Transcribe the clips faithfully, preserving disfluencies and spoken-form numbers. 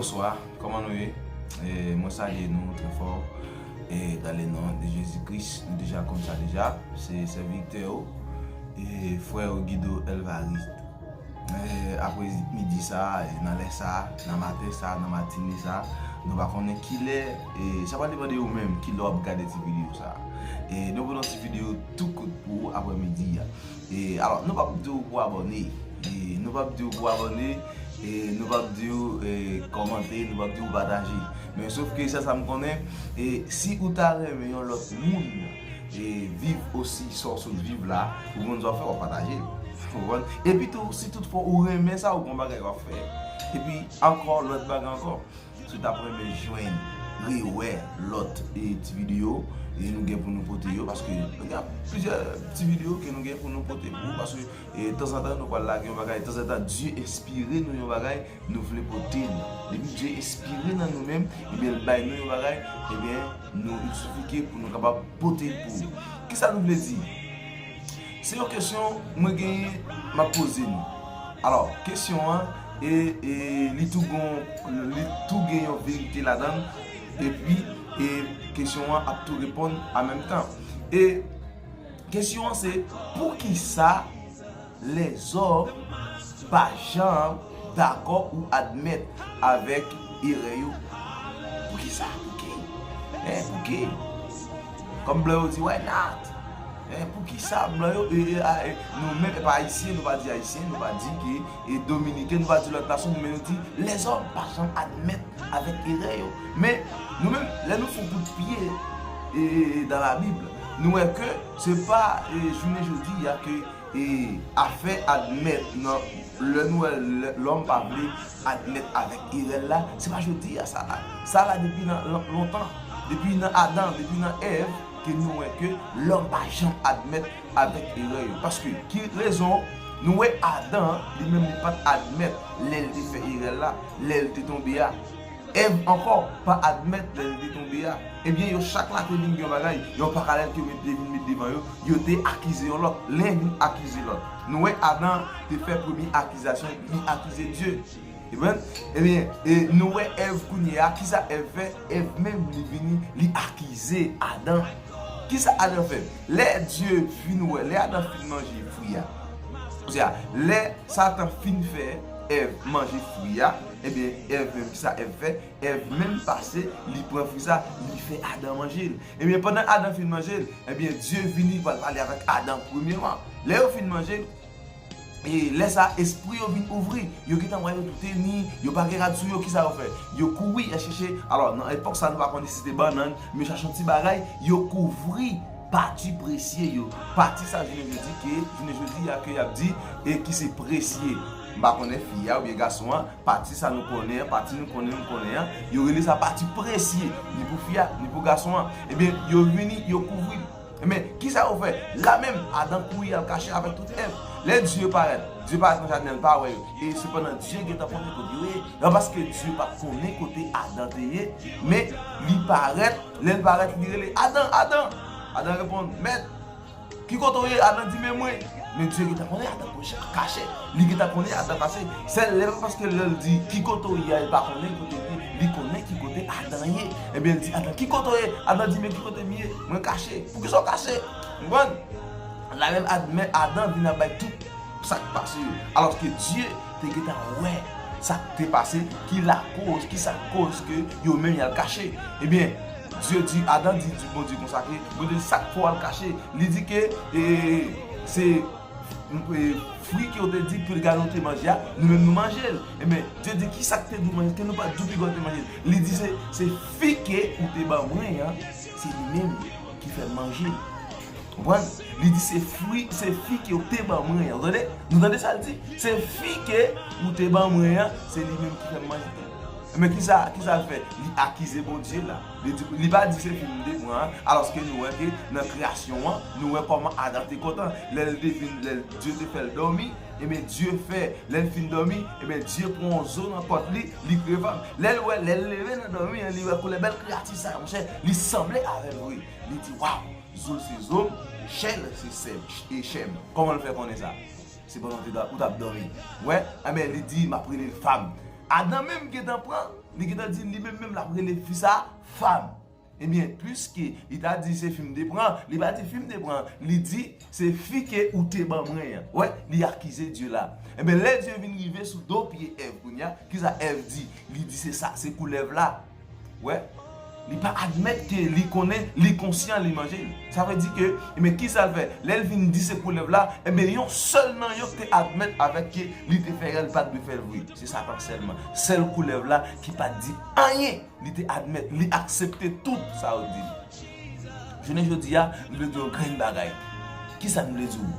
Bonswa, kòman nou ye? E, mwen salye nou trè fò. E, dans le nom de Jésus-Christ, nou deja konn sa deja. Se sèvitè yo, e, frè yo Guido Elvaris. E, apre midi sa, e, nan lè sa, nan maten sa, nan matine sa, nou pa konnen kilè, e, sa pral depann de ou menm, kilè w ap gade ti videyo sa. E, nou pote yon ti videyo tou kout pou ou apre midi a. E, alò, nou p ap di w pou abòne. E, nou p ap di w pou abòne. E, nou p ap di w, e, kòmante, nou p ap di w pataje. Men sof ke sèl sa m konnen, e, si ou ta renmen yon lòt moun, e, viv osi sa w sot viv la, ou konn sa w fè, w ap pataje l. Ou konprann? Epi tou, si toutfwa ou renmen sa, ou gon bagay w ap fè. Epi ankò, lòt bagay ankò. Si w t ap renmen jwenn, rewè lòt, e, ti videyo, e, nou gen pou nou pote yo, paske nou gen plizyè ti videyo ke nou gen pou nou pote pou ou, paske, e, tanzantan nou pral lage yon bagay, tanzantan Dye enspire nou yon bagay, nou vle pote l. Depi Dye enspire nan nou menm, ebyen, l bay nou yon bagay, ebyen, nou, il suffit ke pou nou kapab pote l pou ou. Kisa nou vle di? Se yon kesyon mwen genyen, m ap poze nou. Alò, kesyon an, e, e, li tou gon, li tou gen yon verite ladan l, epi, e, kesyon an ap tou reponn an menm tan. E kesyon an se, poukisa lèzòm pa janm dakò ou admèt avèk erè yo? Poukisa? Pouki? Hein, pouki? Kòm blan yo di, why not? Hein, poukisa blan yo, e, e, a, e, nou menm, e pa ayisyen, nou pa di ayisyen, nou pa di ke, e, dominiken, nou pa di lòt nasyon, nou menm nou di, lèzòm pa janm admèt avèk erè yo. Men, nou menm, lè nou fè yon kout pye, e, e, e, dans la Bible, nou wè ke se pa, e, jounen jodi a ke, e, afè admèt nan, lè nou wè lè, lòm pa vle admèt avèk erè l la, se pa jodi a sa la. Sa la depi nan lon-, lontan. Depi nan Adan, depi nan Èv, ke nou wè ke lòm pa janm admèt avèk erè yo. Paske, ki rezon? Nou wè Adan, li menm li pa t admèt lè l te fè erè l la, lè l te tonbe a. Èv ankò pa admèt lè l te tonbe a. Ebyen, yo chak la te vin gen yon bagay, yon paralèl ke yo te vin met devan yo, yo te akize yon lòt. Len vin akize lòt. Nou wè Adan te fè premye akizasyon, li akize Dye. Ebyen, ebyen, e nou wè Èv kounye a, kisa Èv fè? Èv menm, li vini, li akize Adan. Kisa Adan fè? Lè Dye fin wè, lè Adan fin manje fwi a, osea, lè Satan fin fè Èv manje fwi a, ebyen, Èv menm, kisa Èv fè? Èv menm pase, li pran fwi sa, li fè Adan manje l. Ebyen, pandan Adan fin manje l, ebyen, Dye vini pral pale avèk Adan premyèman. Lè yo fin manje l, e lè sa, espri yo vin ouvri. Yo gentan wè yo tou te ni, yo pa gen rad sou yo, kisa yo fè? Yo kouri, y al chèche. Alò, nan epòk sa, nou pa konnen si se te bannann, men yo chache yon ti bagay, yo kouvri pati presye yo. Pati sa, jounen jodi ke, jounen jodi a ke y ap di, e ki se presye. M pa konnen fi a oubyen gason an, pati sa nou konnen an, pati nou konnen, nou konnen an, yo rele sa pati presye, ni pou fi a, ni pou gason an. Ebyen, yo vini, yo kouvri l. Ebyen, kisa yo fè? La menm, Adan kouri al kache avèk tout Èv. Lè Dye parèt, Dye parèt nan jaden an, li pa wè yo. E sepandan, Dye gentan konnen kote yo ye. Nan paske Dye pa t konnen kote Adan te ye, men li parèt, lè l parèt, li rele, Adan, Adan! Adan reponn, Mèt, ki kote w ye? Adan di, men mwen. Men Dye gentan konnen Adan kache. Li gentan konnen Adan kache. Sèl lè, paske lè l di, ki kote w ye a, li pa konnen kote l ye. Li konnen ki kote Adan ye. Ebyen, l di, Adan, ki kote w ye? Adan di, men ki kote m ye? Mwen kache. Poukisa w kache? Ou konprann? La menm Ad-, men Adan vin ap bay tout sa k pase yo. Alòske Dye te gentan wè sa k te pase, ki lakoz, ki sa k koz ke yo menm y al kache. Ebyen, Dye di, Adan di, di Bondye konsa ke, Bondye di, sa k fè w al kache? Li di ke, e, se, e, fwi ke w te di piga nou te manje a, nou menm nou manje l. Ebyen, Dye di, ki sa k te di w manje, ke nou pa t di w piga w te manje l? Li di, se, se fi ke ou te ban mwen an, se li menm ki fè m manje l. Konprann? Li di se fwi, se fi ke w te ban mwen an. Ou tande? Nou tande sa l di? Se fi ke ou te ban mwen an, se li menm ki fè m manje. Men kisa, kisa l fè? Li akize Bondye la. Li di, li pa di se fi m te pran an, alòske nou wè ke nan kreyasyon an, nou wè kòman Adan te kontan. Lè l te vin, lè Dye te fè l dòmi, ebyen Dye fè, lè l fin dòmi, ebyen Dye pran yon zo nan kòt li, li kreve. Lè l wè, lè l leve nan dòmi an, li wè koulè bèl kreyati sa, monchè, li sanble avè l vre. Li di, waw! Zo l se zo m, chè l se chè m, e chè m. Kòman l fè konnen sa? Se pandan w te, ou t ap dòmi. Wè, enben, li di, m ap rele l fanm. Adan menm gentan pran Li gentan di li menm menm l ap rele fi sa a fanm. Ebyen, piske li ta di se fi m te pran, li pa di fi m te pran, li di se fi ke ou te ban mwen an. Wè, li akize Dye la. Ebyen, lè Dye vin rive sou do pye Èv kounye a, kisa Èv di? Li di se sa, se koulèv la. Wè, li pa admèt ke li konnen, li konsyan li manje l. Sa vle di ke, ebyen, kisa l fè? Lè l vin di se koulèv la, ebyen, yon sèl nan yo ki te admèt avèk ke li te fè erè, li pa t dwe fè l vre. Se sa pa sèlman. Sèl koulèv la ki pa t di anyen. Li te admèt, li aksepte tout sa yo di l. Jounen jodi a, m vle di w yon grenn bagay. Kisa m vle di w?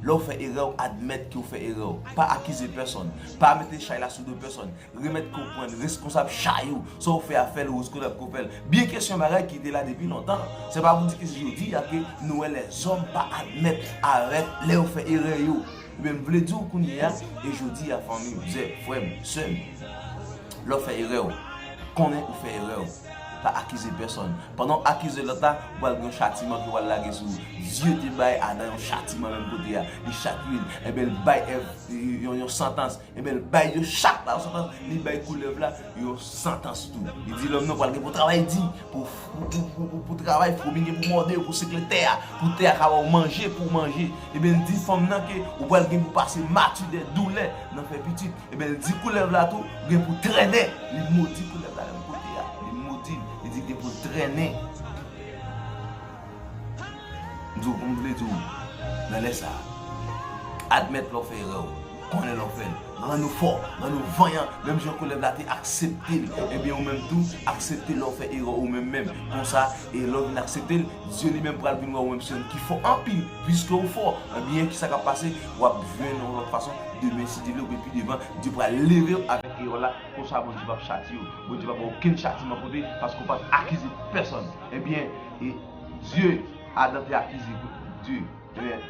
Lè w fè erè, w admèt ke w fè erè w. Pa akize pèsonn. Pa mete chay la sou do pèsonn. Remèt ke w pran reskonsab chay ou. Sa w fè a, fè l, ou reskonsab ke w fè l. Byen ke se yon bagay ki te la depi lontan. Se pa pou di ke se jodi a ke nou wè lèzòm pa admèt avèk lè yo fè erè yo. Ebyen, m vle di w kounye a, e jodi a, fanmi m, zè, frè m, sè m, lè w fè erè w, konnen ou fè erè w. Pa akize pèsonn. Pandan w akize lòt la, ou pral gen yon chatiman ke w pral lage sou ou. Dye te bay Adan yon chatiman menm kote a. Li chatiye l. Ebyen, l bay Èv yon, yon santans. Ebyen, l bay yo chak la yon santans. Li bay koulèv la yon santans tou. Li di lòm nan pral gen pou travay di, pou, pou, pou, pou, pou, pou travay, fwomi gen pou mòde, pou sekle tè a, pou tè a ka ba w manje, pou w manje. Ebyen, l di fanm nan ke ou pral gen pou pase mati, dè, doulè nan fè pitit. Ebyen, l di koulèv la tou, ou gen pou trennen. Li modi koulèv la menm kote a. Li modi l. Li di gen pou l trennen. M di w, m vle di w, nan lè sa a, admèt lè w fè erè w, konnen lè w fè l, rann ou fò, rann ou vanyan, menm jan koulèv la te aksepte l, ebyen, ou menm tou, aksepte lè w fè erè w ou menm menm. Konsa, e lè w vin aksepte l, Dye li menm pral vin wè ou menm se yon ki fò anpil, piske ou fò. Ebyen, kisa k ap pase? W ap jwenn yon lòt fason, demen, si Dye vle, oubyen pi devan, Dye pral leve w avèk erè w la, konsa Bondye p ap chatiye w, Bondye p ap ba w okenn chatiman kote, paske w pa t akize pèsonn. Ebyen, e Dye, Adan te akize Dye. Ebyen,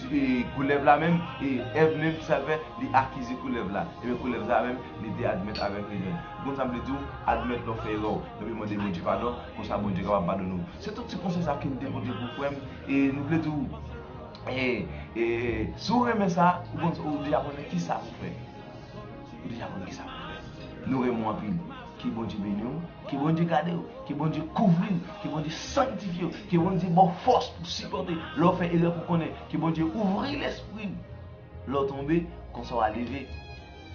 Dye, koulèv la menm, e Èv menm, kisa l fè? Li akize koulèv la. Ebyen, koulèv la menm, li te admèt avèk li menm. Ou konn sa m vle di w? Admèt lè w fè erè w. Epi mande Bondye padon, konsa Bondye kapab padone w. Se tout ti konsèy sa ke m te pote pou frè m. E nou vle di w, e, e, si w renmen sa, ou konn, ou deja konnen kisa pou fè. Ou deja konn kisa pou fè. Nou renmen w anpil. Ke Bondye beni w. Ke Bondye gade w. Ke Bondye kouvri w. Ke Bondye sanktifye w. Ke Bondye ba w fòs pou sipòte. Lè w fè erè pou konnen. Ke Bondye ouvri lespri w. Lè w tonbe, konsa w a leve.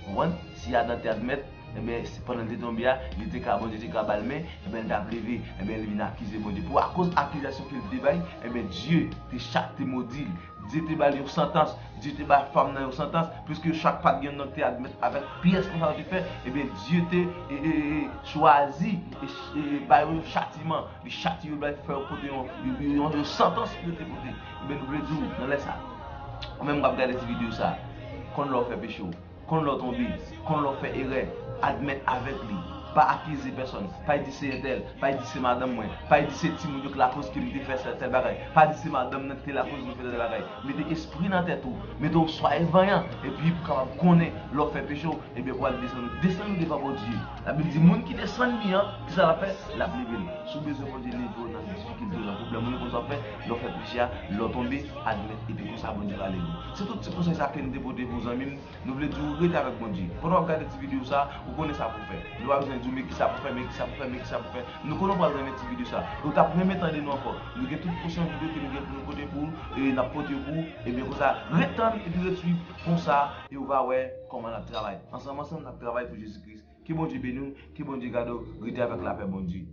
Konprann? Si Adan te admèt, ebyen, si pandan l te tonbe a, li te ka, Bondye te ka ba l men, ebyen, l t ap leve, ebyen, li vin akize Bondye. Pou akoz akizasyon ke l te bay, ebyen, Dye te chak te modi l. Dye te ba l yon santans, Dye te ba fanm nan yon santans, piske yo chak pa t gen youn nan ki te admèt avèk pyès konsa yo te fè, ebyen, Dye te, e, e, e, chwazi, e, e, ba yo yon chatiman, li chatiye yo, ba yo fè yo pote yon, yon, yon, yon santans pou yo te pote. Ebyen, nou vle di w, nan lè sa, ou menm k ap gade ti videyo sa, konn lè w fè peche w. Konn lè w tonbe, konn lè w fè erè, admèt avèk li. Pa akize pèsonn, pa di se entèl, pa di se madanm mwen, pa di se timoun yo k lakoz ke m te fè sèl tèl bagay, pa di se madanm nan ki te lakoz nou fè tèl bagay. Mete espri nan tèt ou, mete w swaye vanyan, epi pou kapab konnen lè w fè peche w, ebyen pou al desann ou, desann ou devan Bondye. Labib di moun ki desann li an, kisa l ap fè? L ap leve l. Si w bezwen Bondye leve w nan difikilte w, nan pwoblèm ou, nou konn sa w fè, lè w fè peche a, lè w tonbe, admèt, epi konsa Bondye va leve w. Se tout ti konsèy sa ke m te pote pou zanmi m. Nou vle di w rete avèk Bondye. Pandan w ap gade ti videyo sa, ou konnen sa pou w fè. Nou pa bezwen di w men kisa pou w fè, men kisa pou w fè, men kisa pou w fè. Nou konnen w pral renmen ti videyo sa. E w t ap renmen tande nou ankò. Nou gen tout pwochen videyo ke nou gen pou nou pote pou w, e n ap pote yo pou w. Ebyen konsa, ret tann epi ret swiv konsa, e w va wè kòman n ap travay. Ansanm, ansanm, n ap travay pou Jezi Kris. Ke Bondye beni w, ke Bondye gade w, rete avèk lapè Bondye.